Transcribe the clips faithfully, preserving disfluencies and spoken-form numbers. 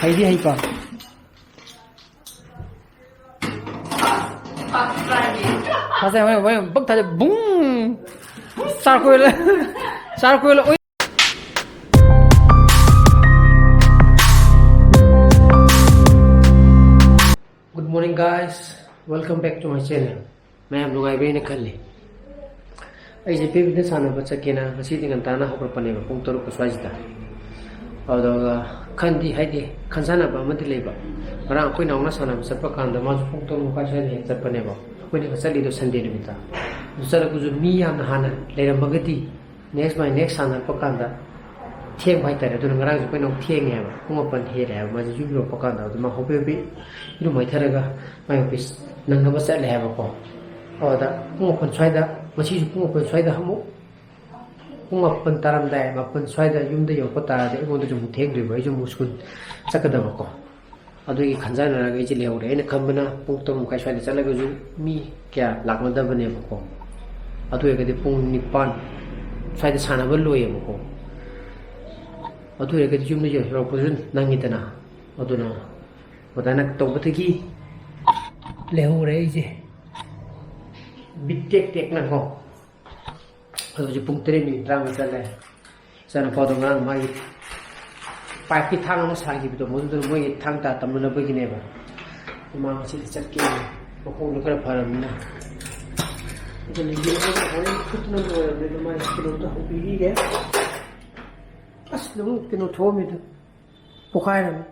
ꯍꯩꯗꯤ ꯍꯩꯀꯣ꯫ ꯊꯥꯖꯩ, ꯃꯣꯏ, ꯃꯣꯏ ꯕꯛ ꯊꯥꯖꯩ, ꯕꯨꯡ! ꯆꯥꯔꯀꯣꯏꯂ-, ꯆꯥꯔꯀꯣꯏꯂ-, ꯎꯏ! Good morning, guys. Welcome back to my channel. ꯃꯌꯥꯝ ꯅꯨꯡꯉꯥꯏꯕ꯭ꯔꯥ ꯍꯥꯏꯅ ꯈꯜꯂꯤ꯫ ꯑꯩꯁꯦ badminton ꯁꯥꯟꯅꯕ ꯆꯠꯀꯦꯅ ꯉꯁꯤꯗꯤ ꯉꯟꯇꯥꯅ ꯍꯧꯒꯠꯄꯅꯦꯕ, ꯄꯨꯡ ꯇꯔꯨꯛꯀ ꯁ꯭ꯋꯥꯏꯁꯤꯗ꯫ ꯑꯗꯨꯒ ꯈꯟꯗꯤ, ꯍꯥꯏꯗꯤ, ꯈꯟꯖꯥꯟꯅꯕ ꯑꯃꯗꯤ ꯂꯩꯕ꯫ ꯉꯔꯥꯡ ꯑꯩꯈꯣꯏ ꯅꯥꯎꯅ ꯁꯥꯟꯅꯕ ꯆꯠꯄ ꯀꯥꯟꯗ ꯃꯥꯁꯨ ꯄꯨꯡ ꯇꯔꯨꯛ ꯃꯈꯥꯏ ꯁ꯭ꯋꯥꯏꯗ ꯍꯦꯛ ꯆꯠꯄꯅꯦꯕ꯫ ꯑꯩꯈꯣꯏꯅ ꯆꯠꯂꯤꯗꯣ Sunday ꯅꯨꯃꯤꯠꯇ꯫ ꯑꯗꯨ ꯆꯠꯂꯒꯁꯨ ꯃꯤ ꯌꯥꯝꯅ ꯍꯥꯟꯅ ꯂꯩꯔꯝꯃꯒꯗꯤ next, my next ꯁꯥꯟꯅꯔꯛꯄ ꯀꯥꯟꯗ ꯊꯦꯡꯕ ꯍꯥꯏꯇꯥꯔꯦ꯫ ꯑꯗꯨꯅ ꯉꯔꯥꯡꯁꯦ ꯑꯩꯈꯣꯏꯅ ꯑꯃꯨꯛ ꯊꯦꯡꯉꯦ ꯍꯥꯏꯕ, ꯄꯨꯡ ꯃꯥꯄꯟ ꯍꯦꯜꯂꯦ ꯍꯥꯏꯕ꯫ ꯃꯥꯁꯦ ꯌꯨꯝ ꯌꯧꯔꯛꯄ ꯀꯥꯟꯗ ꯑꯗꯨ ꯃꯥ ꯍꯣꯕꯦ ꯍꯣꯕꯦ ꯏꯔꯨ ꯃꯥꯏꯊꯔꯒ ꯃꯥꯏ office ꯅꯪꯅꯕ ꯆꯠꯂꯦ ꯍꯥꯏꯕꯀꯣ꯫ ꯑꯗꯨꯗ ꯄꯨꯡ ꯃꯥꯄꯟ ꯁ꯭ꯋꯥꯏꯗ, ꯉꯁꯤꯁꯨ ꯄꯨꯡ ꯃꯥꯄꯟ ꯁ꯭ꯋꯥꯏꯗ ꯑꯃꯨꯛ, ꯄꯨꯡ ꯃꯥꯄꯟ ꯇꯥꯔꯝꯗꯥꯏ, ꯃꯥꯄꯟ ꯁ꯭ꯋꯥꯏꯗ ꯌꯨꯝꯗ ꯌꯧꯔꯛꯄ ꯇꯥꯔꯗꯤ ꯑꯩꯉꯣꯟꯗꯁꯨ ꯑꯃꯨꯛ ꯊꯦꯡꯗ꯭ꯔꯤꯕ, ꯑꯩꯁꯨ ꯑꯃꯨꯛ school ꯆꯠꯀꯗꯕꯀꯣ꯫ ꯑꯗꯨꯒꯤ ꯈꯟꯖꯥꯟꯅꯔꯒ ꯑꯩꯁꯦ ꯂꯩꯍꯧꯔꯦ꯫ ꯑꯩꯅ ꯈꯟꯕꯅ ꯄꯨꯡ ꯇꯔꯨꯛ ꯃꯈꯥꯏ ꯁ꯭ꯋꯥꯏꯗ ꯆꯠꯂꯒꯁꯨ ꯃꯤ ꯀꯌꯥ ꯂꯥꯛꯅꯗꯕꯅꯦꯕꯀꯣ꯫ ꯑꯗꯨ ꯑꯣꯏꯔꯒꯗꯤ ꯄꯨꯡ ꯅꯤꯄꯥꯟ ꯁ꯭ꯋꯥꯏꯗ ꯁꯥꯟꯅꯕ ꯂꯣꯏꯌꯦꯕꯀꯣ꯫ ꯑꯗꯨ ꯑꯣꯏꯔꯒꯗꯤ ꯌꯨꯝꯗ ꯌꯧꯔꯛꯄꯁꯨ ꯅꯪꯉꯤꯗꯅ꯫ ꯑꯗꯨꯅ ꯑꯗꯨꯃꯥꯏꯅ ꯇꯧꯕꯗꯒꯤ ꯂꯩꯍꯧꯔꯦ ꯑꯩꯁꯦ꯫ ꯕꯤꯠ ꯇꯦꯛ ꯇꯦꯛꯅꯀꯣ꯫ ꯑꯗꯣ ꯍꯧꯖꯤꯛ ꯄꯨꯡ ꯇꯔꯦꯠ ꯃꯤꯅꯤꯠ ꯇꯔꯥꯃꯉꯥ ꯆꯠꯂꯦ꯫ ꯏꯆꯥꯅꯨꯄꯥꯗꯣ ꯉꯔꯥꯡ ꯃꯥꯒꯤ pipe ꯀꯤ ꯊꯥꯡ ꯑꯃ ꯁꯥꯈꯤꯕꯗꯣ, ꯃꯗꯨꯗꯨꯅ ꯃꯣꯏꯒꯤ ꯊꯥꯡ ꯇꯥ ꯇꯝꯅꯅꯕꯒꯤꯅꯦꯕ꯫ ꯃꯥ ꯉꯁꯤꯗꯤ ꯆꯠꯀꯦ꯫ ꯃꯈꯣꯡꯗꯣ ꯈꯔ ꯐꯔꯕꯅꯤꯅ꯫ ꯑꯗꯨꯅ ꯌꯦꯡꯉꯒ ꯍꯣꯔꯦꯟ ꯐꯨꯠꯇꯨꯅ ꯂꯣꯏꯔꯕꯅꯤ꯫ ꯑꯗꯨ ꯃꯥꯒꯤ ꯀꯩꯅꯣꯝꯇ ꯍꯧꯕꯤꯈꯤꯒꯦ꯫ ꯑꯁ, ꯑꯗꯨꯝ ꯀꯩꯅꯣ ꯊꯣꯛꯑꯝꯃꯤꯗ꯫ ꯄꯣꯛꯈꯥꯏꯔꯝꯃꯤ꯫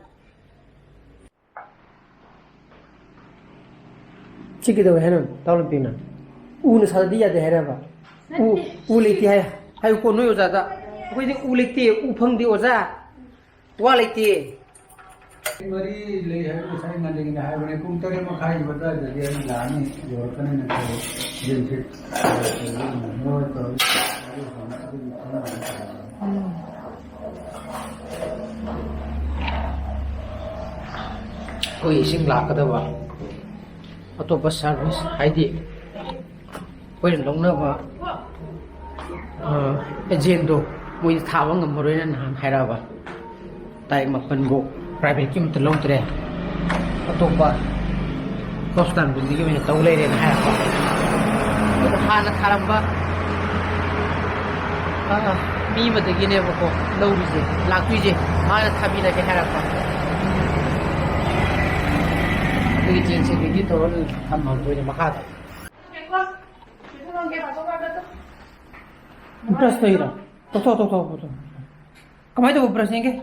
ꯁꯤ ꯀꯩꯗꯧꯋꯦ ꯍꯥꯏꯅꯣ, ꯇꯥꯎ ꯂꯝꯄꯤꯅ? ꯎꯅ ꯁꯥꯗꯗꯤ ꯌꯥꯗꯦ ꯍꯥꯏꯔꯕ? ꯎ, ꯅꯠꯇꯦ꯫ ꯎ ꯂꯩꯇꯦ ꯍꯥꯏ-, ꯍꯥꯏꯌꯨꯀꯣ ꯅꯣꯏ ꯑꯣꯖꯥꯗ꯫ ꯑꯩꯈꯣꯏꯗꯤ ꯎ ꯂꯩꯇꯦ, ꯎ ꯐꯪꯗꯦ ꯑꯣꯖꯥ꯫ ꯋꯥ ꯂꯩꯇꯦ꯫ ꯃꯔꯤ ꯂꯩ ꯍꯥꯏꯕ ꯉꯁꯥꯏ ꯉꯜꯂꯤꯉꯩꯗ ꯍꯥꯏꯕꯅꯦ, ꯄꯨꯡ ꯇꯔꯦꯠ ꯃꯈꯥꯏꯒꯤ ꯑꯗꯨꯋꯥꯏꯗꯗꯤ ꯑꯩ ꯂꯥꯛꯑꯅꯤ, ꯌꯧꯔꯛꯀꯅꯤꯅ ꯈꯜꯂꯤ꯫ ꯌꯦꯟꯁꯦ ꯃꯣꯏ ꯇꯧꯔꯤ꯫ ꯑꯩꯈꯣꯏ ꯏꯁꯤꯡ ꯂꯥꯛꯀꯗꯕ ꯑꯇꯣꯞꯄ service, ꯍꯥꯏꯗꯤ ꯑꯩꯈꯣꯏꯅ ꯂꯧꯅꯕ, ꯑ, agent ꯗꯣ ꯃꯣꯏꯗꯤ ꯊꯥꯕ ꯉꯝꯃꯔꯣꯏꯅ ꯅꯍꯥꯟ ꯍꯥꯏꯔꯛꯑꯕ꯫ ꯇꯥꯔꯤꯛ ꯃꯥꯄꯟꯐꯧ ꯄ꯭ꯔꯥꯏꯚꯦꯠꯀꯤ ꯑꯃꯠꯇ ꯂꯧꯗ꯭ꯔꯦ, ꯑꯇꯣꯞꯄ ꯍꯣꯁꯄꯤꯇꯥꯜꯒꯨꯝꯕꯒꯤ ꯑꯣꯏꯅ ꯇꯧ ꯂꯩꯔꯦꯅ ꯍꯥꯏꯔꯛꯄ꯫ ꯑꯗꯣ ꯍꯥꯟꯅ ꯊꯥꯔꯝꯕ, ꯑ, ꯃꯤ ꯑꯃꯗꯒꯤꯅꯦꯕꯀꯣ ꯂꯧꯔꯤꯁꯦ, ꯂꯥꯛꯇꯣꯏꯁꯦ, ꯃꯥꯅ ꯊꯥꯕꯤꯔꯒꯦ ꯍꯥꯏꯔꯛꯄ꯫ ꯑꯗꯨꯒꯤ ꯆꯦꯟꯁꯦ ready ꯇꯧꯔ ꯊꯝꯃꯝꯗꯣꯏꯅꯦ ꯃꯈꯥꯗ꯫ ꯕ꯭ꯔꯁ ꯇꯧꯔꯤꯔꯣ? ꯇꯧꯊꯣꯛ, ꯇꯧꯊꯣꯛ, ꯇꯧꯊꯣꯛ꯫ ꯀꯃꯥꯏꯅ ꯇꯧꯕ ꯕ꯭ꯔꯁ ꯌꯦꯡꯒꯦ?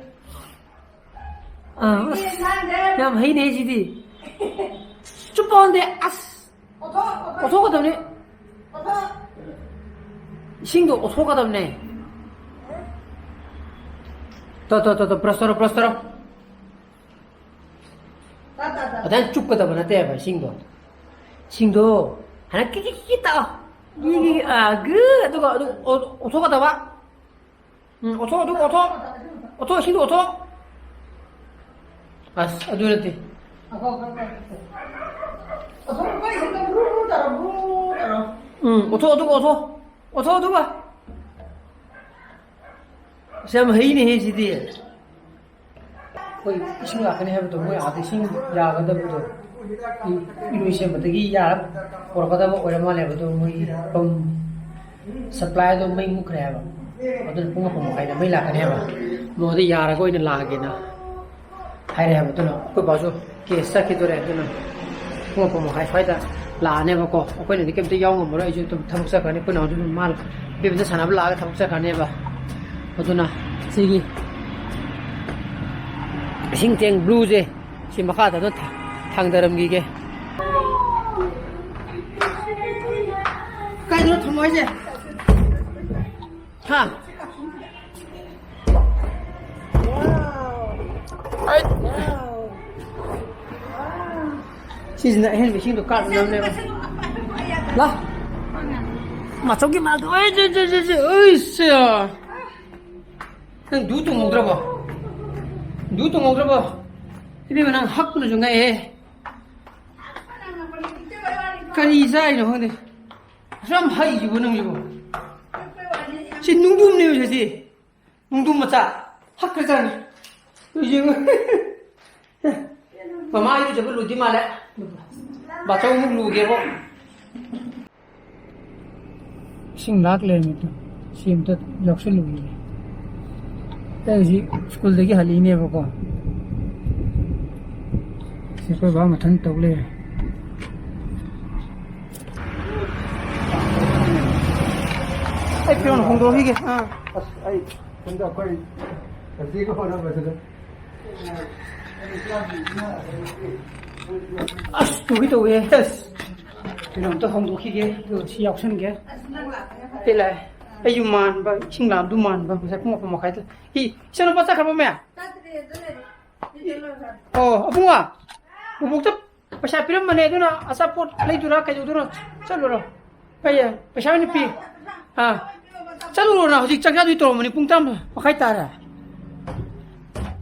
ꯑꯥ, ꯑꯁ, ꯌꯥꯝ ꯍꯩꯅꯦ ꯁꯤꯗꯤ꯫ ꯆꯨꯞꯄ ꯍꯣꯟꯗꯦ, ꯑꯁ꯫ ꯑꯣꯊꯣꯛꯀꯗꯕꯅꯤ꯫ ꯏꯁꯤꯡꯗꯣ ꯑꯣꯊꯣꯛꯀꯗꯕꯅꯦ꯫ ꯇꯣ, ꯇꯣ, ꯇꯣ, ꯇꯣ, ꯕ꯭ꯔꯁ ꯇꯧꯔꯣ, ꯕ꯭ꯔꯁ ꯇꯧꯔꯣ꯫ ꯑꯗꯥꯏꯅ ꯆꯨꯞꯀꯗꯕ ꯅꯠꯇꯦꯕ ꯏꯁꯤꯡꯗꯣ꯫ ꯏꯁꯤꯡꯗꯣ ꯍꯥꯟꯅ ꯀꯤ ꯀꯤ ꯀꯤ ꯇꯛꯑꯣ꯫ ꯀꯤ ꯀꯤ ꯀꯤ, ꯑꯥ, ꯒꯨ, ꯑꯗꯨꯒ ꯑꯗꯨ ꯑꯣ-, ꯑꯣꯊꯣꯛꯀꯗꯕ꯫ ꯎꯝ, ꯑꯣꯊꯣꯛ, ꯑꯗꯨ ꯑꯣꯊꯣꯛ꯫ ꯑꯣꯊꯣꯛ, ꯏꯁꯤꯡꯗꯣ ꯑꯣꯊꯣꯛ꯫ ꯑꯁ, ꯑꯗꯨ ꯅꯠꯇꯦ꯫ ꯎꯝ, ꯑꯣꯊꯣꯛ, ꯑꯗꯨꯒ ꯑꯣꯊꯣꯛ꯫ ꯑꯣꯊꯣꯛ, ꯑꯗꯨꯒ꯫ ꯑꯁ, ꯌꯥꯝ ꯍꯩꯅꯦꯍꯦ ꯁꯤꯗꯤ꯫ ꯑꯩꯈꯣꯏ ꯏꯁꯤꯡ ꯂꯥꯛꯀꯅꯤ ꯍꯥꯏꯕꯗꯣ, ꯃꯣꯏ ꯑꯥꯗ ꯏꯁꯤꯡ ꯌꯥꯒꯗꯕꯗꯣ, ꯏ-, ꯏꯔꯣꯏꯁꯦꯝꯕꯗꯒꯤ ꯌꯥꯔ ꯄꯨꯔꯛꯀꯗꯕ ꯑꯣꯏꯔ ꯃꯥꯜꯂꯦꯕ꯫ ꯑꯗꯣ ꯃꯣꯏꯒꯤ ꯄꯝ supply ꯗꯣ ꯃꯩ ꯃꯨꯠꯈ꯭ꯔꯦ ꯍꯥꯏꯕ꯫ ꯑꯗꯨꯅ ꯄꯨꯡ ꯃꯥꯄꯟ ꯃꯈꯥꯏꯗ ꯃꯩ ꯂꯥꯛꯀꯅꯤ ꯍꯥꯏꯕ꯫ ꯃꯣꯏꯗ ꯌꯥꯔꯒ ꯑꯣꯏꯅ ꯂꯥꯛꯑꯒꯦꯅ ꯍꯥꯏꯔꯦ ꯍꯥꯏꯕ꯫ ꯑꯗꯨꯅ ꯑꯩꯈꯣꯏ ꯕꯥꯁꯨ case ꯆꯠꯈꯤꯗꯣꯔꯦ꯫ ꯑꯗꯨꯅ ꯄꯨꯡ ꯃꯥꯄꯟ ꯃꯈꯥꯏ ꯁ꯭ꯋꯥꯏꯗ ꯂꯥꯛꯑꯅꯦꯕꯀꯣ꯫ ꯑꯩꯈꯣꯏꯅꯗꯤ ꯀꯩꯝꯇ ꯌꯥꯎ ꯉꯝꯃꯔꯣꯏ꯫ ꯑꯩꯁꯨ ꯑꯗꯨꯝ ꯊꯕꯛ ꯆꯠꯈ꯭ꯔꯅꯤ꯫ ꯑꯩꯈꯣꯏ ꯅꯥꯎꯁꯨ ꯑꯗꯨꯝ ꯃꯥ badminton ꯁꯥꯟꯅꯕ ꯂꯥꯛꯑꯒ ꯊꯕꯛ ꯆꯠꯈ꯭ꯔꯅꯦꯕ꯫ ꯑꯗꯨꯅ ꯁꯤꯒꯤ ꯏꯁꯤꯡ tank blue ꯁꯦ ꯁꯤ ꯃꯈꯥꯗ ꯑꯗꯨꯝ ꯊꯥ-, ꯊꯥꯡꯗꯔꯝꯈꯤꯒꯦ꯫ ꯀꯥꯏꯗꯅꯣ ꯊꯝꯃꯣ ꯍꯥꯏꯁꯦ? ꯍꯥ? ꯁꯤꯁꯤꯅ ꯑꯍꯦꯟꯕ ꯏꯁꯤꯡꯗꯣ ꯀꯥꯔꯛꯅꯕꯅꯦꯕ꯫ ꯂꯥ꯫ ꯃꯆꯧꯒꯤ ꯃꯥꯗꯣ, ꯑꯩ, ꯁꯦ, ꯁꯦ, ꯁꯦ, ꯁꯦ, ꯑꯩ, ꯁꯦ꯫ ꯅꯪ ꯗꯨ ꯇꯣꯡꯍꯧꯗ꯭ꯔꯕꯣ? ꯗꯨ ꯇꯣꯡꯍꯧꯗ꯭ꯔꯕꯣ? ꯏꯕꯦꯝꯃ, ꯅꯪ ꯍꯛꯄꯅꯁꯨ ꯉꯛꯑꯦ꯫ ꯀꯔꯤ ꯆꯥꯏꯅꯣ ꯈꯪꯗꯦ꯫ ꯑꯁꯨꯛ ꯌꯥꯝ ꯍꯩꯁꯤꯕꯨ ꯅꯪꯁꯤꯕꯨ꯫ ꯁꯤ ꯅꯨꯡꯗꯨꯝꯅꯦꯕ ꯁꯤ꯫ ꯅꯨꯡꯗꯨꯝ ꯃꯆꯥ꯫ ꯍꯛꯈ꯭ꯔꯖꯥꯠꯅꯤ꯫ ꯇꯨ ꯌꯦꯡꯉꯨ꯫ ꯃꯃꯥ ꯏꯔꯨꯖꯕ ꯂꯨꯗꯤ ꯃꯥꯜꯂꯦ꯫ ꯕꯥꯆꯧ ꯑꯃꯨꯛ ꯂꯨꯒꯦꯕꯣ꯫ ꯏꯁꯤꯡ ꯂꯥꯛ ꯂꯩꯔꯝꯃꯦ ꯇꯨ꯫ ꯁꯤ ꯑꯝꯇ ꯂꯧꯁꯤꯜꯂꯨꯈꯤꯒꯦ꯫ ꯑꯩ ꯍꯧꯖꯤꯛ ꯁ꯭ꯀꯨꯜꯗꯒꯤ ꯍꯜꯂꯛꯏꯅꯦꯕꯀꯣ꯫ ꯁꯤ ꯑꯩꯈꯣꯏ ꯕꯥ ꯃꯊꯟ ꯇꯧ ꯂꯩꯔꯦ꯫ ꯑꯩ ꯐꯤꯔꯣꯟ ꯍꯣꯡꯗꯣꯛꯈꯤꯒꯦ꯫ ꯑꯥ꯫ ꯑꯁ, ꯑꯩ ꯁꯣꯝꯗ ꯑꯩꯈꯣꯏ ꯑꯁꯤꯒ ꯍꯣꯠꯅꯕꯁꯤꯗ꯫ ꯑꯁ, ꯇꯨꯒꯤ ꯇꯧꯋꯦ꯫ ꯑꯁ, ꯀꯩꯅꯣꯝꯇ ꯍꯣꯡꯗꯣꯛꯈꯤꯒꯦ꯫ ꯑꯗꯨꯒ ꯁꯤ ꯌꯥꯎꯁꯟꯒꯦ꯫ ꯄꯦ ꯂꯥꯛꯑꯦ꯫ ꯑꯩꯁꯨ ꯃꯥꯟꯕ, ꯏꯁꯤꯡ ꯂꯥꯝꯗꯨ ꯃꯥꯟꯕ꯫ ꯉꯁꯥꯏ ꯄꯨꯡ ꯃꯥꯄꯟ ꯃꯈꯥꯏꯗ꯫ ꯏ, ꯏꯆꯥꯅꯨꯄꯥ ꯆꯠꯈ꯭ꯔꯕꯣ, ꯃꯌꯥ? ꯑꯣ, ꯑꯕꯨꯡꯉꯣ, ꯕꯨꯕꯣꯛꯇ ꯄꯩꯁꯥ ꯄꯤꯔꯝꯕꯅꯦ, ꯑꯗꯨꯅ ꯑꯆꯥꯄꯣꯠ ꯂꯩꯗꯣꯏꯔꯥ ꯀꯩꯗꯧꯗꯣꯏꯔꯣ? ꯆꯠꯂꯨꯔꯣ꯫ ꯀꯩ, ꯄꯩꯁꯥ ꯑꯣꯏꯅ ꯄꯤ꯫ ꯑꯥ꯫ ꯆꯠꯂꯨꯔꯣ ꯅꯪ, ꯍꯧꯖꯤꯛ ꯆꯥꯛ ꯆꯥꯗꯣꯏ ꯇꯧꯔꯝꯕꯅꯤ, ꯄꯨꯡ ꯇꯔꯥ ꯃꯈꯥꯏ ꯇꯥꯔꯦ꯫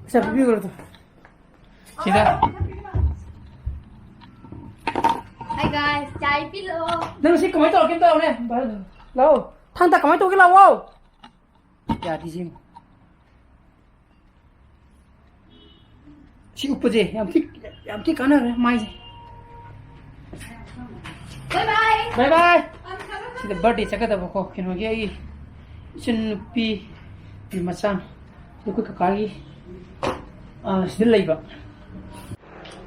ꯄꯩꯁꯥ ꯄꯤꯕꯤꯈ꯭ꯔꯣ ꯑꯗꯣ꯫ ꯁꯤꯗ꯫ Hi guys, ꯆꯥꯏ ꯄꯤꯂꯣ꯫ ꯅꯪ ꯁꯤ ꯀꯃꯥꯏꯅ ꯇꯧꯔꯒꯦ ꯑꯝꯇ ꯂꯥꯛꯑꯣꯅꯦ꯫ ꯂꯥꯛꯑꯣ꯫ ꯊꯥꯡ ꯇ ꯀꯃꯥꯏꯅ ꯇꯧꯒꯦ ꯂꯥꯛꯑꯣ꯫ ꯌꯥꯗꯦ ꯁꯤ꯫ ꯁꯤ ꯎꯞꯄꯁꯦ ꯌꯥꯝ ꯊꯤ, ꯌꯥꯝ ꯊꯤ ꯀꯥꯟꯅꯔꯦ ꯃꯥꯏꯁꯦ꯫ Bye bye꯫ Bye bye꯫ ꯁꯤꯗ birthday ꯆꯠꯀꯗꯕꯀꯣ, ꯀꯩꯅꯣꯒꯤ, ꯑꯩꯒꯤ ꯏꯆꯟ ꯅꯨꯄꯤ ꯃꯆꯥ, ꯑꯩꯈꯣꯏ ꯀꯀꯥꯒꯤ, ꯑꯥ, ꯁꯤꯗ ꯂꯩꯕ꯫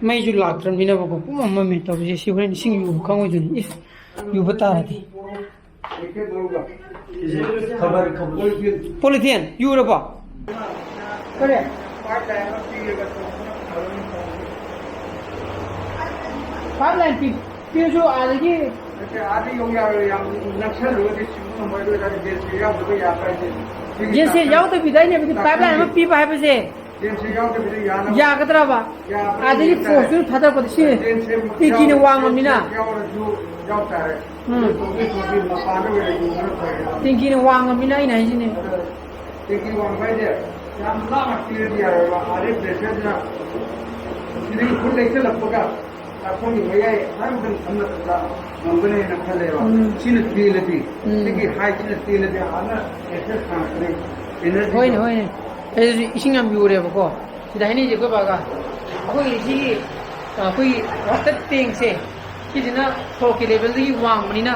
ꯃꯩꯁꯨ ꯂꯥꯛꯇ꯭ꯔꯕꯅꯤꯅꯕꯀꯣ, ꯄꯨꯡꯃꯝ ꯃꯝꯃꯦ ꯇꯧꯔꯤꯁꯦ꯫ ꯁꯤ ꯍꯣꯔꯦꯟ ꯏꯁꯤꯡ ꯌꯨꯕ ꯈꯪꯉꯣꯏꯗꯣꯏꯅꯤ꯫ ꯏꯁ, ꯌꯨꯕ ꯇꯥꯔꯗꯤ꯫ ꯄꯣꯂꯤꯊꯤꯟ ꯌꯨꯔꯕꯣ? ꯀꯔꯤ? ꯄꯥꯏꯞ ꯂꯥꯏꯟ ꯄꯤ-, ꯄꯤꯔꯁꯨ ꯑꯥꯗꯒꯤ ꯅꯠꯇꯦ, ꯑꯥꯗ ꯌꯧ ꯌꯥꯔꯣꯏ, ꯌꯥꯝ ꯅꯛꯁꯜꯂꯨꯔꯗꯤ ꯁꯤꯕ ꯉꯝꯃꯣꯏ, ꯑꯗꯨ ꯑꯣꯏꯇꯥꯔꯗꯤ ꯖꯦ ꯁꯤ ꯕꯤ ꯌꯥꯎꯗꯕ ꯌꯥꯕ꯭ꯔꯥ ꯍꯥꯏꯁꯦ꯫ ꯁꯤꯒꯤ ꯖꯦ ꯁꯤ ꯕꯤ ꯇꯥꯛꯄꯤ-, ꯌꯥꯎꯗꯕꯤꯗ ꯑꯩꯅ ꯍꯥꯏꯕꯗꯤ ꯄꯥꯏꯞ ꯂꯥꯏꯟ ꯑꯃ ꯇꯥꯛꯄꯤꯒꯦ꯫ ꯄꯤꯕ ꯍꯥꯏꯕꯁꯦ꯫ ꯖꯦ ꯁꯤ ꯕꯤ ꯌꯥꯎꯗꯕꯤꯗ ꯌꯥꯅꯕ ꯌꯥꯒꯗ꯭ꯔꯕ? ꯌꯥꯕ꯭ꯔꯥ ꯑꯥꯗꯒꯤ ꯌꯦꯡ ꯇꯥꯔꯦ꯫ ꯐꯣꯔꯁꯇꯨꯅ ꯊꯥꯗꯔꯛꯄꯗ ꯁꯤ ꯖꯦ ꯁꯤ ꯕꯤ ꯇꯦꯡꯀꯤꯅ ꯌꯥꯎ-, ꯋꯥꯡꯉꯕꯅꯤꯅ꯫ ꯖꯦ ꯁꯤ ꯕꯤ ꯌꯥꯎꯔꯁꯨ ꯌꯥꯎ ꯇꯥꯔꯦ꯫ ꯎꯝ꯫ ꯇꯧꯕꯤ ꯇꯧꯕꯤ ꯃꯄꯥꯟꯗ ꯑꯣꯏꯅ ꯌꯨꯕꯅ ꯐꯔꯦ꯫ ꯇꯦꯡꯀꯤꯅ ꯋꯥꯡꯉꯕꯅꯤꯅ ꯑꯩꯅ ꯍꯥꯏꯁꯤꯅꯦ꯫ ꯑꯗ ꯇꯦꯡꯀꯤ ꯋꯥꯡꯕ ꯍꯥꯏꯁꯦ ꯌꯥꯝ ꯂꯥꯞꯅ ꯄꯤꯔꯗꯤ ꯌꯥꯔꯣꯏꯕ꯫ ꯑꯥꯗꯩ ꯄ꯭ꯔꯦꯁꯔꯗꯨꯅ ꯁꯤꯗꯒꯤ ꯈꯨꯠ ꯂꯩꯁꯜꯂꯛꯄꯒ ꯆꯥꯛꯈꯨꯝꯒꯤ ꯃꯌꯥꯏ ꯑꯥ ꯃꯊꯪ ꯁꯝꯅ ꯆꯠꯄ ꯉꯝꯒꯅꯦꯅ ꯈꯜꯂꯦꯕ꯫ ꯎꯝ꯫ ꯁꯤꯅ ꯇꯦꯜꯂꯗꯤ, ꯎꯝ꯫ ꯁꯤꯒꯤ ꯍꯥꯏꯠꯁꯤꯅ ꯇꯦꯜꯂꯗꯤ ꯑꯥꯅ ꯑꯦꯛꯁꯦꯁ ꯁꯥꯡꯉꯛꯀꯅꯤ꯫ ꯑꯦꯅꯔꯖꯤꯗꯣ꯫ ꯍꯣꯏꯅꯦ, ꯍꯣꯏꯅꯦ꯫ ꯑꯩꯁꯨ ꯏꯁꯤꯡ ꯌꯥꯝ ꯌꯨꯔꯦꯕꯀꯣ꯫ ꯁꯤꯗ ꯍꯥꯏꯅꯩꯁꯦ ꯑꯩꯈꯣꯏ ꯕꯥꯒ꯫ ꯑꯩꯈꯣꯏꯒꯤ ꯁꯤꯒꯤ, ꯑ, ꯑꯩꯈꯣꯏꯒꯤ ꯋꯥꯇꯔ ꯇꯦꯡꯁꯦ, ꯁꯤꯁꯤꯅ ꯁꯣꯔꯣꯛꯀꯤ ꯂꯦꯚꯦꯜꯗꯒꯤ ꯋꯥꯡꯕꯅꯤꯅ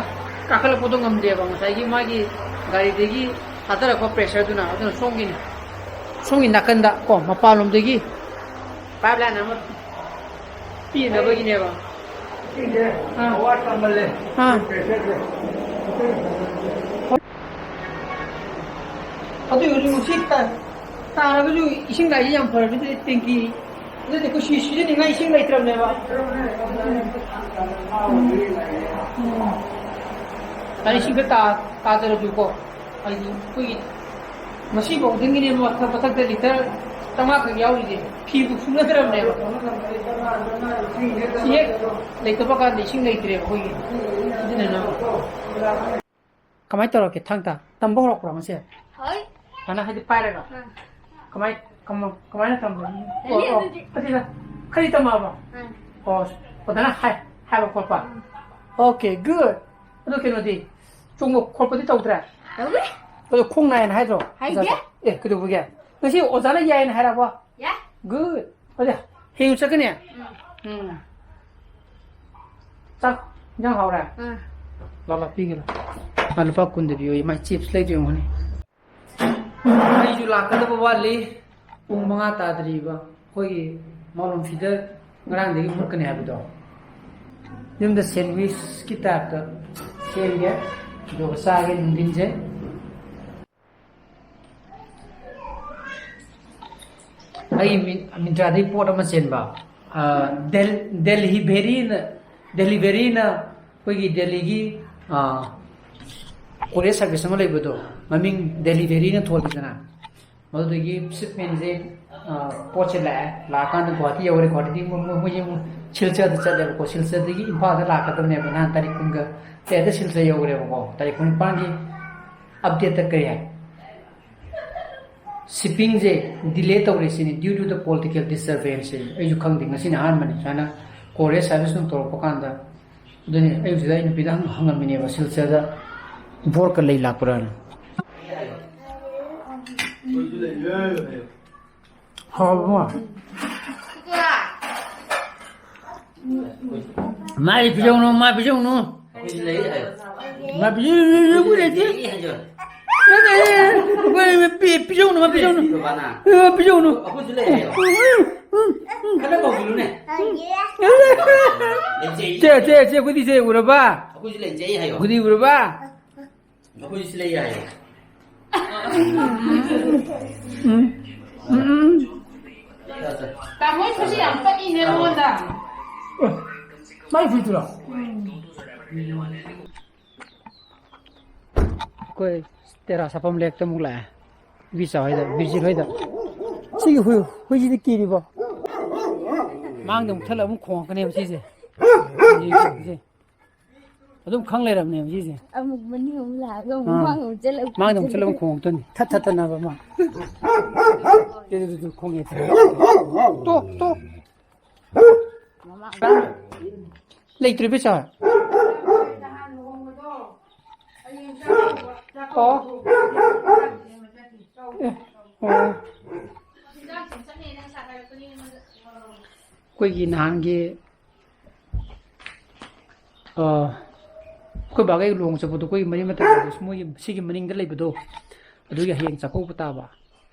ꯀꯥꯈꯠꯂꯛꯄꯗꯣ ꯉꯝꯗꯦꯕ꯫ ꯉꯁꯥꯏꯒꯤ ꯃꯥꯒꯤ ꯒꯥꯔꯤꯗꯒꯤ ꯊꯥꯗꯔꯛꯄ ꯄ꯭ꯔꯦꯁꯔꯗꯨꯅ, ꯑꯗꯨꯅ ꯁꯣꯝꯒꯤꯅꯤ꯫ ꯁꯣꯝꯒꯤ ꯅꯥꯀꯟꯗ ꯀꯣ, ꯃꯄꯥꯟꯂꯣꯝꯗꯒꯤ ꯄꯥꯏꯞ ꯂꯥꯏꯟ ꯑꯃ ꯄꯤꯅꯕꯒꯤꯅꯦꯕ꯫ ꯑꯥ꯫ ꯑꯥ꯫ ꯑꯗꯨ ꯍꯧꯖꯤꯛ ꯅꯨꯡꯁꯤꯠ ꯇꯥ-, ꯇꯥꯔꯒꯁꯨ ꯏꯁꯤꯡ ꯂꯥꯏꯁꯤ ꯌꯥꯝ ꯐꯔꯕꯅꯤꯅ ꯇꯦꯡꯀꯤ, ꯑꯗꯨꯗꯤ ꯑꯩꯈꯣꯏ ꯁꯤ-, ꯁꯤꯖꯤꯟꯅꯅꯤꯡꯉꯥꯏ ꯏꯁꯤꯡ ꯂꯩꯇ꯭ꯔꯕꯅꯦꯕ꯫ ꯎꯝ꯫ ꯎꯝ꯫ ꯑꯗ ꯏꯁꯤꯡꯗ ꯇꯥ-, ꯇꯥꯗꯔꯁꯨꯀꯣ꯫ ꯍꯥꯏꯗꯤ ꯑꯩꯈꯣꯏꯒꯤ ꯉꯁꯤꯐꯥꯎꯗꯒꯤꯅꯦ ꯃꯊꯛ-, ꯃꯊꯛꯇ ꯂꯤꯇꯔ ꯆꯥꯝꯃꯉꯥ ꯈꯛ ꯌꯥꯎꯔꯤꯁꯦ꯫ ꯐꯤꯕꯨ ꯁꯨꯅꯗ꯭ꯔꯕꯅꯦꯕ꯫ ꯁꯤ ꯍꯦꯛ ꯂꯩꯇꯕ ꯀꯥꯟꯗ ꯏꯁꯤꯡ ꯂꯩꯇ꯭ꯔꯦꯕ ꯑꯩꯈꯣꯏꯒꯤ ꯁꯤꯖꯤꯟꯅꯅꯕ꯫ ꯀꯃꯥꯏꯅ ꯇꯧꯔꯛꯀꯦ ꯊꯥꯡ ꯇꯥ? ꯇꯝꯕ ꯍꯧꯔꯛꯄ꯭ꯔꯣ ꯉꯁꯤ? ꯍꯣꯏ꯫ ꯁꯨꯃꯥꯏꯅ ꯍꯥꯏꯗꯤ ꯄꯥꯏꯔꯒ? ꯑꯥ꯫ ꯀꯃꯥꯏ-, ꯀꯃ-, ꯀꯃꯥꯏꯅ ꯇꯝꯕꯅꯣ? ꯑꯣ, ꯑꯣ꯫ ꯑꯗꯨꯗꯤ ꯀꯔꯤ ꯇꯝꯃꯛꯑꯕ? ꯑꯥ꯫ ꯑꯣ, ꯑꯣꯖꯥꯅ ꯍꯥꯏ-, ꯍꯥꯏꯕ ꯈꯣꯠꯄ? ꯎꯝ꯫ Okay, good. ꯑꯗꯨ ꯀꯩꯅꯣꯗꯤ? ꯆꯣꯡꯕ ꯈꯣꯠꯄꯗꯤ ꯇꯧꯗ꯭ꯔꯦ? ꯇꯧꯗꯦ꯫ ꯑꯗꯣ ꯈꯣꯡ ꯅꯥꯏꯅ ꯍꯥꯏꯗ꯭ꯔꯣ? ꯍꯥꯏꯗꯦ꯫ ꯑꯣꯖꯥꯗ? ꯑꯦ, ꯀꯩꯗꯧꯕꯒꯦ? ꯉꯁꯤ ꯑꯣꯖꯥꯅ ꯌꯥꯏꯅ ꯍꯥꯏꯔꯛꯑꯕꯣ? ꯌꯥꯏ꯫ Good. ꯑꯗꯨꯗꯤ ꯍꯌꯦꯡ ꯆꯠꯀꯅꯤ? ꯎꯝ꯫ ꯎꯝ꯫ ꯆꯥꯛ ꯏꯟꯖꯥꯡ ꯍꯥꯎꯔꯦ? ꯎꯝ꯫ ꯂꯥꯎ, ꯂꯥꯎ, ꯄꯤꯒꯦ ꯂꯥꯎ꯫ ꯃꯥ ꯂꯨꯄꯥ ꯀꯨꯟꯗ ꯄꯤꯌꯣꯌꯦ, ꯃꯥꯏ chips ꯂꯩꯗꯣꯏ ꯑꯣꯏꯔꯝꯒꯅꯤ꯫ ꯑꯩꯁꯨ ꯂꯥꯛꯀꯗꯕ ꯋꯥꯠꯂꯤ꯫ ꯄꯨꯡ ꯃꯉꯥ ꯇꯥꯗ꯭ꯔꯤꯕ꯫ ꯑꯩꯈꯣꯏꯒꯤ ꯃꯥꯂꯣꯝ ꯐꯤꯗ ꯉꯔꯥꯡꯗꯒꯤ ꯃꯨꯠꯀꯅꯤ ꯍꯥꯏꯕꯗꯣ꯫ ꯌꯨꯝꯗ sandwichꯀꯤ typeꯇ ꯁꯦꯝꯒꯦ꯫ ꯑꯗꯨꯒ ꯆꯥꯒꯦ ꯅꯨꯡꯊꯤꯟꯁꯦ꯫ ꯑꯩ ꯃꯤ-, Myntraꯗꯒꯤ ꯄꯣꯠ ꯑꯃ ꯆꯦꯟꯕ, ꯑ, ꯗꯦꯜ-, Delhi Berryꯅ, Delhi Berryꯅ ꯑꯩꯈꯣꯏꯒꯤ ꯗꯦꯜꯂꯤꯒꯤ, ꯑ, courier service ꯑꯃ ꯂꯩꯕꯗꯣ, ꯃꯃꯤꯡ Delhi Berryꯅ ꯊꯣꯜꯂꯤꯗꯅ, ꯃꯗꯨꯗꯒꯤ shipmentꯁꯦ, ꯑ, ꯄꯣꯠꯁꯦ ꯂꯥꯛꯑꯦ, ꯂꯥꯛꯑꯀꯥꯟꯗ ꯒꯨꯍꯥꯇꯤ ꯌꯧꯔꯦ, ꯒꯨꯍꯥꯇꯤꯗꯒꯤ ꯃꯣꯏ, ꯃꯣꯏ, ꯃꯣꯏꯁꯦ ꯑꯃꯨꯛ ꯁꯤꯜꯆꯔꯗ ꯆꯠꯂꯦꯕꯀꯣ, ꯁꯤꯜꯆꯔꯗꯒꯤ ꯏꯝꯐꯥꯜꯗ ꯂꯥꯛꯀꯗꯕꯅꯦꯕ, ꯅꯍꯥꯟ ꯇꯥꯔꯤꯛ ꯀꯨꯟꯒ ꯇꯔꯦꯠꯇ ꯁꯤꯜꯆꯔ ꯌꯧꯈ꯭ꯔꯦꯕꯀꯣ, ꯇꯥꯔꯤꯛ ꯀꯨꯟꯅꯤꯄꯥꯟꯒꯤ updateꯇ ꯀꯔꯤ ꯍꯥꯏ? Shippingꯁꯦ delay ꯇꯧꯔꯦ ꯁꯤꯅꯤ, due to the political disturbance ꯁꯦ꯫ ꯑꯩꯁꯨ ꯈꯪꯗꯦ, ꯉꯁꯤꯅ ꯑꯍꯥꯟꯕꯅꯤ ꯁꯨꯃꯥꯏꯅ courier service ꯅꯨꯡ ꯇꯧꯔꯛꯄ ꯀꯥꯟꯗ꯫ ꯑꯗꯨꯅꯤ ꯑꯩ ꯍꯧꯖꯤꯛ ꯑꯩ ꯅꯨꯄꯤꯗ ꯍꯪ-, ꯍꯪꯉꯝꯃꯤꯅꯦꯕ, ꯁꯤꯜꯆꯔꯗ ꯕꯣꯔꯀ ꯂꯩ ꯂꯥꯛꯄ꯭ꯔꯥꯅ꯫ ꯍꯥꯎꯕ꯫ ꯃꯥꯏ ꯄꯤꯖꯧꯅꯨ, ꯃꯥꯏ ꯄꯤꯖꯧꯅꯨ꯫ ꯑꯩꯈꯣꯏꯁꯨ ꯂꯩ ꯍꯥꯏꯌꯣ꯫ ꯃꯥꯏ ꯄꯤꯖꯧꯅꯨ, ꯑꯩꯈꯣꯏ ꯂꯩꯇꯦ꯫ ꯂꯩ ꯍꯥꯏꯌꯣ꯫ ꯅꯠꯇꯦ, ꯑꯩꯈꯣꯏ ꯄꯤ-, ꯄꯤꯖꯧꯅꯨ, ꯃꯥꯏ ꯄꯤꯖꯧꯅ꯫ ꯄꯤꯖꯧꯅ꯫ ꯑ, ꯄꯤꯖꯧꯅ꯫ ꯑꯩꯈꯣꯏꯁꯨ ꯂꯩ ꯍꯥꯏꯌꯣ꯫ ꯈꯔ ꯀꯧꯕꯤꯌꯨꯅꯦ꯫ ꯂꯩꯖꯩ꯫ ꯆꯦ, ꯆꯦ, ꯆꯦ, ꯑꯩꯈꯣꯏꯗꯤ ꯆꯦ ꯎꯔꯕ? ꯑꯩꯈꯣꯏꯁꯨ ꯂꯩꯖꯩ ꯍꯥꯏꯌꯣ꯫ ꯑꯩꯈꯣꯏꯗꯤ ꯎꯔꯕ? ꯑꯩꯈꯣꯏꯁꯨ ꯂꯩ ꯍꯥꯏꯌꯣ꯫ ꯎꯝ꯫ ꯎꯝ, ꯎꯝ꯫ ꯇꯥꯃꯣ ꯈꯨꯠꯁꯤ ꯌꯥꯝ ꯀꯛꯏꯅꯦ ꯅꯉꯣꯟꯗ꯫ ꯑꯦ, ꯃꯥꯏ ꯐꯨꯔꯤꯠꯇꯨꯔꯣ? ꯑꯩꯈꯣꯏ ꯇꯦꯔꯥ ꯁꯥꯐꯝ ꯂꯦꯛꯇ ꯑꯃꯨꯛ ꯂꯥꯛꯑꯦ꯫ ꯏꯕꯤꯆꯥ ꯍꯣꯏꯗ, ꯕꯤꯔꯖꯤꯠ ꯍꯣꯏꯗ꯫ ꯁꯤꯒꯤ ꯍꯨꯏ, ꯍꯨꯏꯁꯤꯗꯤ ꯀꯤꯔꯤꯕꯣ? ꯃꯥꯡꯗ ꯑꯃꯨꯛ ꯊꯠꯂꯒ ꯑꯃꯨꯛ ꯈꯣꯡꯉꯛꯀꯅꯦꯕ ꯁꯤꯁꯦ꯫ ꯁꯤ꯫ ꯑꯗꯨꯝ ꯈꯪ ꯂꯩꯔꯕꯅꯦꯕ ꯁꯤꯁꯦ꯫ ꯑꯃꯨꯛ ꯃꯅꯤꯡ ꯑꯃꯨꯛ ꯂꯥꯛꯑꯒ ꯑꯃꯨꯛ ꯑꯥ꯫ ꯃꯥꯡ ꯑꯃꯨꯛ ꯆꯠꯂꯒ ꯃꯥꯡꯗ ꯑꯃꯨꯛ ꯆꯠꯂꯒ ꯈꯣꯡꯉꯛꯇꯣꯏꯅꯤ꯫ ꯊꯠ ꯊꯠꯇꯅꯕ ꯑꯃ꯫ ꯇꯨ, ꯇꯨ, ꯇꯨ, ꯇꯨ, ꯈꯣꯡꯉꯦ꯫ ꯇꯣ, ꯇꯣ꯫ ꯃꯃꯥꯡ ꯂꯩꯇ꯭ꯔꯦ ꯄꯩꯁꯥ꯫ ꯑꯣ꯫ ꯑꯦ, ꯑꯣ꯫ ꯑꯩꯈꯣꯏꯒꯤ ꯅꯍꯥꯟꯒꯤ ꯑ, ꯑꯩꯈꯣꯏ ꯕꯥꯒ ꯑꯩꯒ ꯂꯨꯍꯣꯡ ꯆꯠꯄꯗꯣ, ꯑꯩꯈꯣꯏꯒꯤ ꯃꯔꯤ ꯃꯇꯥ ꯂꯩꯕꯗꯣ, ꯃꯣꯏꯒꯤ ꯁꯤꯒꯤ ꯃꯅꯤꯡꯗ ꯂꯩꯕꯗꯣ, ꯑꯗꯨꯒꯤ ꯍꯌꯦꯡ ꯆꯥꯛꯀꯧꯕ ꯇꯥꯕ,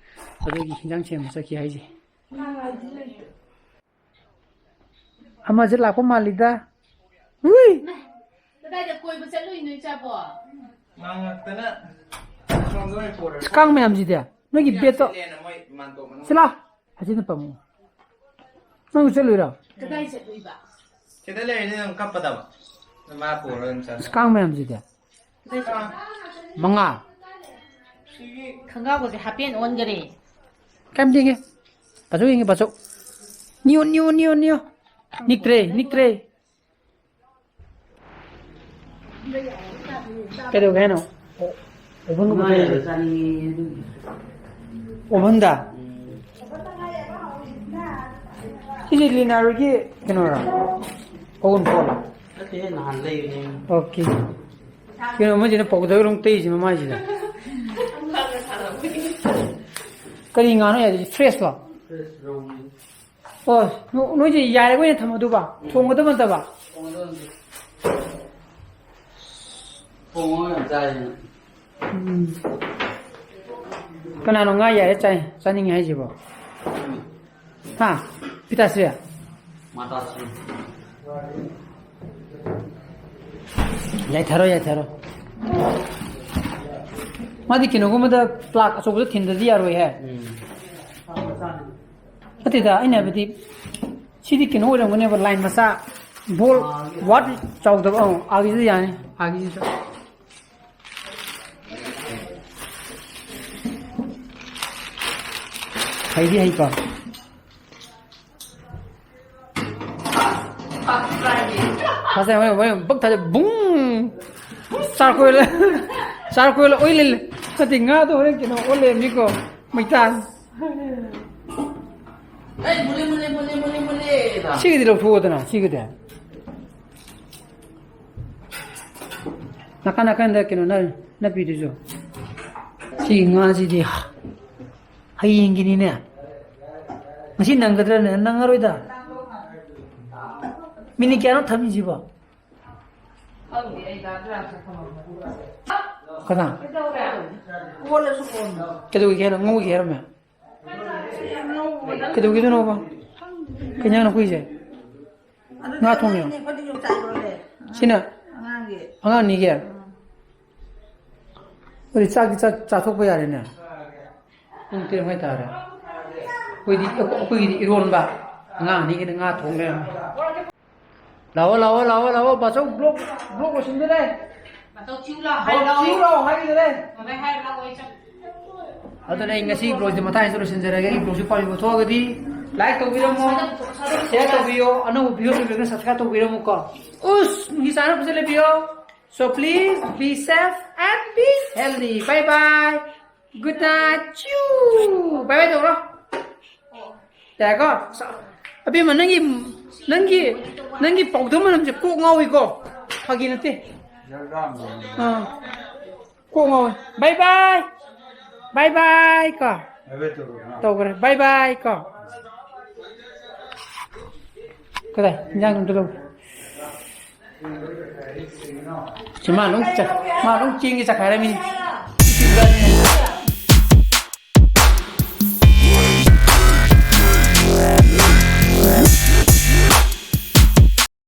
ꯑꯗꯨꯒꯤ ꯍꯤꯟꯖꯥꯡ ꯁꯦꯝꯕ ꯆꯠꯈꯤ ꯍꯥꯏꯁꯦ꯫ ꯑꯃꯁꯦ ꯂꯥꯛꯄ ꯃꯥꯜꯂꯤꯗ꯫ ꯎꯏ! ꯀꯗꯥꯏꯗ ꯀꯣꯏꯕ ꯆꯠꯂꯨꯏꯅꯣ, ꯏꯆꯥꯕꯣ? ꯃꯉꯛꯇꯅ ꯁꯣꯝꯗ ꯑꯣꯏꯅ ꯄꯨꯔꯦ꯫ ꯑꯁ, ꯀꯥꯡ ꯃꯌꯥꯝꯁꯤꯗꯤ꯫ ꯅꯣꯏꯒꯤ ꯌꯥꯝ ꯕꯦꯠꯇꯣ꯫ ꯁꯤꯠꯂꯦꯅ ꯃꯣꯏ ꯃꯥꯟꯇꯣꯞ ꯃꯅꯨꯡ꯫ ꯁꯤꯂꯥ꯫ ꯍꯧꯖꯤꯛꯅ ꯄꯥꯝꯃꯨ꯫ ꯅꯪ ꯆꯠꯂꯨꯏꯔꯣ? ꯀꯗꯥꯏ ꯆꯠꯂꯨꯏꯕ? ꯁꯤꯗ ꯂꯩꯔꯗꯤ ꯑꯗꯨꯝ ꯀꯞꯄꯗꯕ꯫ ꯃꯥ ꯄꯨꯔꯒ ꯑꯗꯨꯝ ꯆꯠꯂꯦ꯫ ꯑꯁ, ꯀꯥꯡ ꯃꯌꯥꯝꯁꯤꯗꯤ꯫ ꯀꯗꯥꯏ ꯆꯠꯂꯨꯏꯕ? ꯃꯉꯥ꯫ ꯈꯣꯡꯒ꯭ꯔꯥꯎꯒꯁꯦ ꯍꯥꯞꯄꯦꯟ ꯑꯣꯟꯈꯔꯦ꯫ ꯀꯩꯝ ꯇꯦꯡꯉꯦ꯫ ꯄꯥꯊꯣꯛ ꯌꯦꯡꯉꯦ, ꯄꯥꯊꯣꯛ꯫ ꯅꯤꯌꯣ, ꯅꯤꯌꯣ, ꯅꯤꯌꯣ, ꯅꯤꯌꯣ꯫ ꯅꯤꯛꯇ꯭ꯔꯦ, ꯅꯤꯛꯇ꯭ꯔꯦ꯫ ꯀꯩꯗꯧꯒꯦ ꯍꯥꯏꯅꯣ? ꯑꯣꯚꯟ ꯉꯥ ꯌꯥꯏꯕ ꯆꯥꯅꯤꯡꯉꯦ ꯑꯗꯨꯒꯤ꯫ ꯑꯣꯚꯟꯗ? ꯎꯝ꯫ ꯁꯤꯁꯦ ꯂꯤꯅꯥꯔꯒꯤ ꯀꯩꯅꯣꯔꯣ? ꯑꯣꯚꯟ ꯄꯣꯠꯂꯣ? ꯅꯠꯇꯦꯍꯦ, ꯅꯍꯥꯟ ꯂꯩꯕꯅꯦ꯫ ꯑꯣꯀꯦ꯫ ꯀꯩꯅꯣ ꯑꯃꯁꯤꯅ powder ꯑꯃꯨꯛ ꯇꯩꯁꯤ ꯃꯃꯥꯏꯁꯤꯗ꯫ ꯀꯔꯤ ꯉꯥꯅꯣ ꯌꯥꯗꯣꯏꯁꯤ? Fresh ꯂꯣ? ꯐ꯭ꯔꯦꯁ ꯔꯧꯅꯤ꯫ ꯑꯣ, ꯅꯣ-, ꯅꯣꯏꯁꯦ ꯌꯥꯏꯔꯒ ꯑꯣꯏꯅ ꯊꯝꯃꯗꯨꯕ? ꯎꯝ꯫ ꯊꯣꯡꯒꯗꯕ ꯅꯠꯇꯕ? ꯊꯣꯡꯒꯗꯕ ꯅꯠꯇꯦ꯫ ꯊꯣꯡꯉꯒ ꯌꯥꯝ ꯆꯥꯏꯌꯦ꯫ ꯎꯝ꯫ ꯀꯅꯥꯅꯣ ꯉꯥ ꯌꯥꯏꯔ ꯆꯥꯏ, ꯆꯥꯅꯤꯡꯉꯦ ꯍꯥꯏꯁꯤꯕꯣ? ꯎꯝ꯫ ꯍꯥ? ꯄꯤꯇꯥꯁ꯭ꯔꯤ? ꯃꯥꯇꯥꯁ꯭ꯔꯤ꯫ ꯌꯥꯏꯊꯔꯣ, ꯌꯥꯏꯊꯔꯣ꯫ ꯃꯥꯗꯤ ꯀꯩꯅꯣꯒꯨꯝꯕꯗ ꯄ꯭ꯂꯥꯛ ꯑꯆꯧꯕꯗ ꯊꯤꯟꯗꯗꯤ ꯌꯥꯔꯣꯏꯍꯦ꯫ ꯎꯝ꯫ ꯅꯠꯇꯦꯗ, ꯑꯩꯅ ꯍꯥꯏꯕꯗꯤ, ꯁꯤꯗꯤ ꯀꯩꯅꯣ ꯑꯣꯏꯔꯝꯒꯅꯦꯕ, ꯂꯥꯏꯟ ꯃꯆꯥ, ꯕꯣꯜ, ꯋꯥꯠ ꯆꯥꯎꯗꯕ, ꯑꯧ, ꯑꯥꯒꯤꯁꯤꯗ ꯌꯥꯅꯤ, ꯑꯥꯒꯤꯁꯤꯗ꯫ ꯍꯩꯗꯤ ꯍꯩꯀꯣ꯫ ꯉꯁꯥꯏ ꯍꯣꯔꯦꯟ, ꯍꯣꯔꯦꯟ ꯕꯛ ꯊꯥꯖ ꯕꯨꯡ! ꯆꯥꯔꯀꯣꯏꯜ, ꯆꯥꯔꯀꯣꯏꯜ ꯑꯣꯏ ꯂꯩ꯫ ꯅꯠꯇꯦ, ꯉꯥꯗꯣ ꯍꯣꯔꯦꯟ ꯀꯩꯅꯣ ꯑꯣꯜ ꯂꯩꯔꯝꯅꯤꯀꯣ, ꯃꯩꯇꯥꯟ꯫ ꯑꯩ ꯃꯨꯜꯂꯦ, ꯃꯨꯜꯂꯦ, ꯃꯨꯜꯂꯦ, ꯃꯨꯜꯂꯦ, ꯃꯨꯜꯂꯦ꯫ ꯁꯤꯒꯤꯗꯤ ꯂꯧꯊꯣꯛꯑꯣꯗꯅ, ꯁꯤꯒꯤꯗꯤ꯫ ꯅꯥꯀꯟ ꯅꯥꯀꯟꯗ ꯀꯩꯅꯣ ꯅ-, ꯅꯞꯄꯤꯗꯨꯁꯨ꯫ ꯁꯤ ꯉꯥꯁꯤꯗꯤ ꯍꯌꯦꯡꯒꯤꯅꯤꯅꯦ꯫ ꯉꯁꯤ ꯅꯪꯒꯗ꯭ꯔꯅꯦ? ꯅꯪꯉꯔꯣꯏꯗ꯫ ꯃꯤꯅꯤꯠ ꯀꯌꯥꯅꯣ ꯊꯝꯃꯤꯁꯤꯕꯣ? ꯀꯅꯥ? ꯀꯩꯗꯧꯒꯦ ꯍꯥꯏꯅꯣ? ꯉꯧꯒꯦ ꯍꯥꯏꯔꯝꯃꯦ? ꯀꯩꯗꯧꯒꯤꯗꯣꯏꯅꯣꯕ? ꯀꯩ ꯏꯟꯖꯥꯡꯅꯣ ꯑꯩꯈꯣꯏꯁꯦ? ꯉꯥ ꯊꯣꯡꯉꯤꯔꯣ? ꯁꯤꯅ ꯑꯉꯥꯡꯒꯤ꯫ ꯑꯉꯥꯡ ꯑꯅꯤꯒꯤ? ꯑꯗꯨꯗꯤ ꯆꯥꯛꯇꯤ ꯆꯥ-, ꯆꯥꯊꯣꯛꯄ ꯌꯥꯔꯦꯅꯦ꯫ ꯄꯨꯡ ꯇꯔꯦꯠ ꯃꯈꯥꯏ ꯇꯥꯔꯦ꯫ ꯑꯩꯈꯣꯏꯗꯤ, ꯑꯩꯈꯣꯏꯒꯤꯗꯤ ꯏꯔꯣꯟꯕ꯫ ꯑꯉꯥꯡ ꯑꯅꯤꯒꯤꯅ ꯉꯥ ꯊꯣꯡ ꯂꯩꯔꯝꯃꯦ꯫ ꯂꯥꯛꯑꯣ, ꯂꯥꯛꯑꯣ, ꯂꯥꯛꯑꯣ, ꯂꯥꯛꯑꯣ, ꯕꯥꯆꯧ vlog, vlog ꯂꯣꯏꯁꯤꯟꯗꯣꯔꯦ꯫ ꯕꯥꯆꯧ ꯊꯤꯎ ꯂꯥꯎ ꯍꯥꯏ ꯂꯥꯎ꯫ ꯊꯤꯎ ꯂꯥꯎ ꯍꯥꯏꯈꯤꯗꯣꯔꯦ꯫ ꯃꯃꯥꯏ ꯍꯥꯏ ꯂꯥꯎ, ꯑꯩ ꯆꯪ-, ꯑꯗꯨꯅ ꯑꯩ ꯉꯁꯤ vlogꯁꯦ ꯃꯇꯥꯡꯁꯤꯗ ꯂꯣꯏꯁꯤꯟꯖꯔꯒꯦ꯫ ꯑꯩꯒꯤ vlogꯁꯦ ꯄꯥꯝꯕꯤꯕ ꯊꯣꯛꯑꯒꯗꯤ like ꯇꯧꯕꯤꯔꯝꯃꯣ, share ꯇꯧꯕꯤꯌꯣ, ꯑꯅꯧꯕ viewer ꯂꯩꯕꯤꯔꯒꯅ subscribe ꯇꯧꯕꯤꯔꯝꯃꯨꯀꯣ꯫ ꯎꯁ, ꯅꯨꯡꯒꯤ ꯆꯥꯅ ꯐꯖꯅ ꯂꯩꯕꯤꯌꯣ꯫ So please be safe and be healthy. Bye bye. Good night. ꯆꯤꯎ! Bye bye ꯇꯧꯔꯣ꯫ ꯌꯥꯔꯦꯀꯣ? ꯑꯕꯦꯝꯃ, ꯅꯪꯒꯤ, ꯅꯪꯒꯤ, ꯅꯪꯒꯤ powder ꯃꯅꯝꯁꯦ ꯀꯣꯛ ꯉꯥꯎꯏꯀꯣ? ꯐꯥꯒꯤ ꯅꯠꯇꯦ꯫ ꯑꯥ꯫ ꯀꯣꯛ ꯉꯥꯎꯏ꯫ Bye bye. Bye bye ꯀꯣ꯫ ꯇꯧꯈ꯭ꯔꯦ꯫ ꯕꯥꯏ ꯕꯥꯏ ꯀꯣ꯫ ꯀꯗꯥꯏ? ꯏꯟꯖꯥꯡ ꯑꯝꯇ ꯂꯧꯒꯦ꯫ ꯁꯤ ꯃꯥ ꯑꯗꯨꯝ ꯆ-, ꯃꯥ ꯑꯗꯨꯝ ꯆꯦꯡꯁꯦ ꯆꯈꯥꯏꯔꯝꯃꯤꯅꯤ꯫